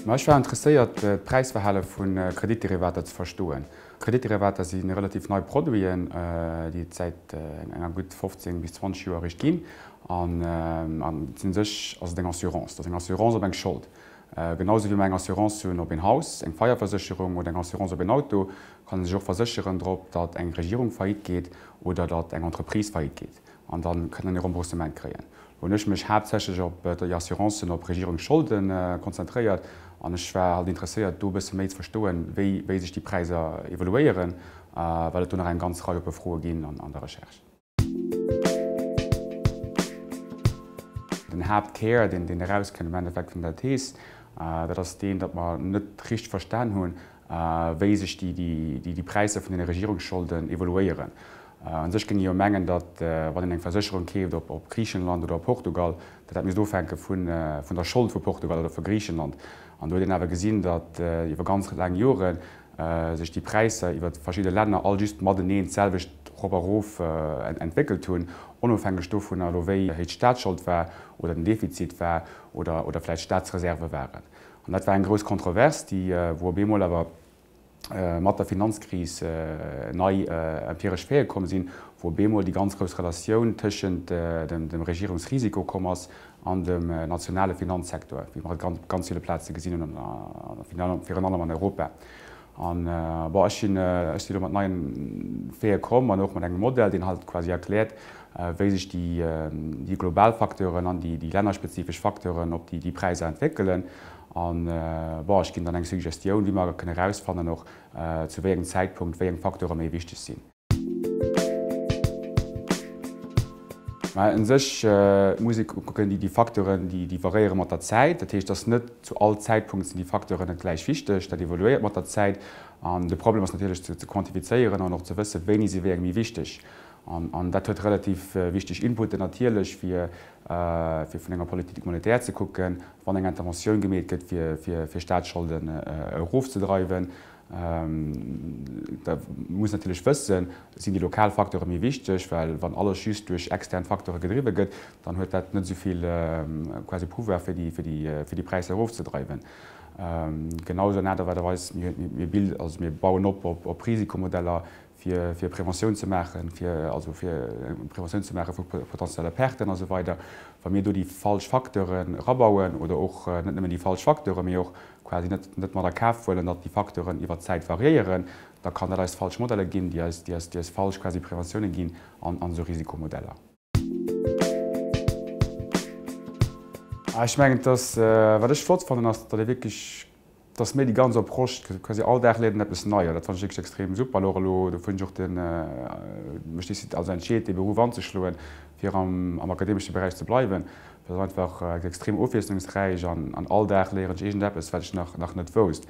Ma ech war interesséiert, d'Präisverhale vu Kreditderivater ze verstoen. Kreditderivater si relativ nei Produiten, déi et säit enger gutt 15 bis 20 Joer eréischt ginn. An u sech ass et eng Assurance. Et ass eng Assurance op eng Schold. Genau esou wéi mer eng Assurance hunn op een Haus, eng Feierversécherung oder eng Assurance op een Auto, kann ee sech och versécheren drop, datt eng Regierung faillite geet oder datt eng Entreprise faillite geet. An da kënnen e Remboursement kréien. Lo hunn ech mech haaptsächlech op déi Assurancen op Regierungsscholde konzentréiert an ech war halt interesséiert, do e bësse méi ze verstoen, wéi wéi sech déi Präisser evoluéieren, well et do nach eng ganz Rei oppe Froe ginn an der Recherche. Den Haaptkär, deen deen erauskënnt am Endeffekt vun der Thees, dat ass deen, datt mer net richteg verstan hunn, wéi sech déi Präisser vun deene Regierungsscholden evoluéieren. U sech géing ee jo mengen, datt wann een eng Versécherung keeft op Griichenland oder op Portugal, datt dat misst ofhänke vun der Schold vu Portugal oder vu Griichenland. An do huet een awer gesinn, datt iwwer ganz laang Jore sech déi Präisser iwwer verschidde Länner all just mateneen d'selwecht rop a rof entwéckelt hunn, onofhängeg dovunner elo wéi héich d'Staatsschold war oder den Defizit war oder vläicht d'Staatsreserve waren. An dat war eng grouss Kontrovers, déi, wou op eemol awer mat der Finanzkris nei empiresch Faite komm sinn, wou op eemol déi ganz grouss Relatioun tëschent dem Regierungsrisiko komm ass an dem nationale Finanzsektor, wéi mer et op ganz ville Plaze gesinn hunn, virun allem an Europa. An, bon, ech sinn, ech sinn elo mat neien Faite komm an och mat engem Modell, deen halt quasi erkläert, wéi sech déi global Facteuren an déi lännerspezifesch Facteuren op déi Präisser entwéckelen. An, bon, ech ginn dann eng Suggestioun, wéi mer kënne erausfannen och, zu wéi engem Zäitpunkt wéi eng Facteure méi wichteg sinn. Mä u sech muss ee kucken, déi Facteuren, déi variéiere mat der Zäit. Dat heescht, et ass net zu all Zäitpunkt sinn déi Facteuren net gläich wichteg. Dat evoluéiert mat der Zäit. An de Problem ass natierlech ze quantifizéieren an och ze wëssen, wéini si wéi eng méi wichteg. An dat huet relativ wichteg Inputen natierlech, fir vun enger Politique monétaire ze kucken, wann eng Interventioun gemeet gëtt, fir Staatsscholden erofzedreiwen. Da muss natierlech wëssen, sinn déi lokal Facteure méi wichteg, well wann alles just duerch extern Facteure gedriwwe gëtt, dann huet dat net esou vill quasi Pouvoir, fir déi Präisser erofzedreiwen. Genau esou an Aart a Weis, mir bauen op op Risikomodeller, fir Preventioun ze maachen, fir also fir Preventioun ze maache vu potentielle Perten a sou weider. Wa mir do déi falsch Facteuren erabauen oder och net nëmmen déi falsch Facteuren, mee och quasi net net mat a Kaf huelen, datt déi Facteuren iwwer d'Zäit variéieren, da kann dat eis falsch Modeller ginn, déi eis déi eis déi eis falsch quasi Preventiounen ginn an an esou Risikomodeller. Ech mengen, dass, wat ech flott fannen, ass, datt ee wierklech Et ass méi déi ganz Approche, quasi all Dag léiert een eppes nei an dat fannen ech wierklech extrem super. An och elo, dofir hunn ech och de mech décid also entscheet dee Beruff anzeschloen, fir am am akademesche Beräich ze bleiwen. Dat ass einfach extrem ofwiesslungsräich an an all Dag léieren ech iergendeppes, wat ech nach nach net wousst.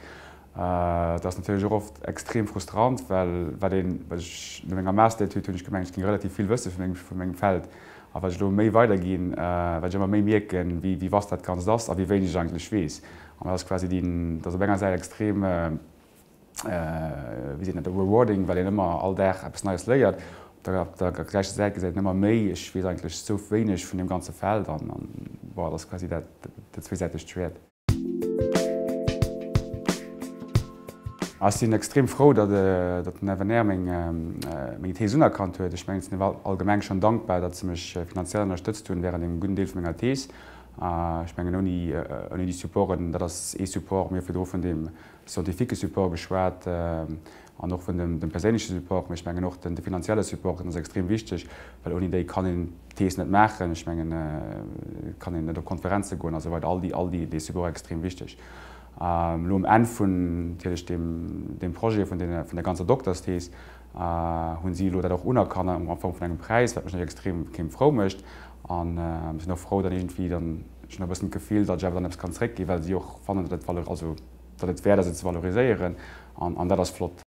Et ass natierlech och oft extrem frustrant, well wat een, wat ech no menger Masteretüd hunn ech gemengt, ech géing relativ vill wësse vu mengem vu mengem Feld. A wat ech elo méi weiderginn, wat ech ëmmer méi mierken, wéi wéi vast dat Ganzt ass a wéi wéineg ech eigentlech weess. An dat ass quasi deen, dat ass op enger Säit extrem, wéi seet een dat, rewarding, well een ëmmer all Dag eppes Neies léiert. Op der gläicher Säit gesäit een ëmmer méi, ech weess eigentlech sou wéineg vun deem ganze Feld an, bon, dat ass quasi dat zweesäitegt Schwäert. Ech sinn extrem frou, datt den FNR meng Thees unerkannt huet. Ech mengen, ech sinn allgemeng schonn dankbar, datt se mech finanziell ënnerstëtzt hunn wärend engem gudden Deel vu menger Thees. Ech mengen, ouni déi Supporten, dat ass ee Support, mir hu virdru vun deem scientifique Support geschwat an och vun dem perséinleche Support, mä ech mengen och de finanzielle Support, deen ass extrem wichteg, well ouni déi kann een d'Thees net maachen. Ech mengen, et kann een net op Konferenze goen a sou weider. All déi, all déi, dee Support ass extrem wichteg. Elo um Enn vun natierlech deem, deem Projet, vun deene, vun der ganzer Doktersthees, hunn si elo dat och unerkannt a Form vun engem Präis, wat mech natierlech extrem frou mécht. An ech sinn och frou, datt iergendwéi dann, ech hunn och e bëssen d'Gefill, datt ech awer dann eppes kann zréckginn, well si och fannen, datt et valor, also datt et wäert ass, et ze valoriséieren. An, an dat ass flott.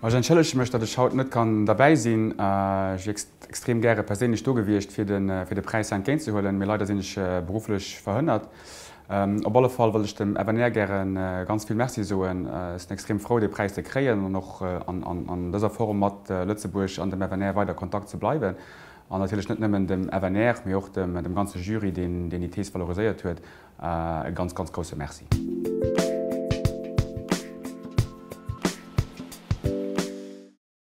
Ma ech entschëllege mech, datt ech haut net kann derbäi sinn. Ech wier extrem gäre perséinlech do gewiescht, fir de, fir de Präis entgéintzehuelen, mee leider sinn ech berufflech verhënnert. Op alle Fall wëll ech dem FNR gäre ganz vill Merci soen. Ech sinn extrem frou, dee Präis ze kréien an och an dëser Form mat Lëtzebuerg an dem FNR weider a Kontakt ze bleiwen. An natierlech net nëmmen dem FNR, mee och dem ganze Jury, deen déi Thees valoriséiert huet, e ganz, ganz grousse Merci.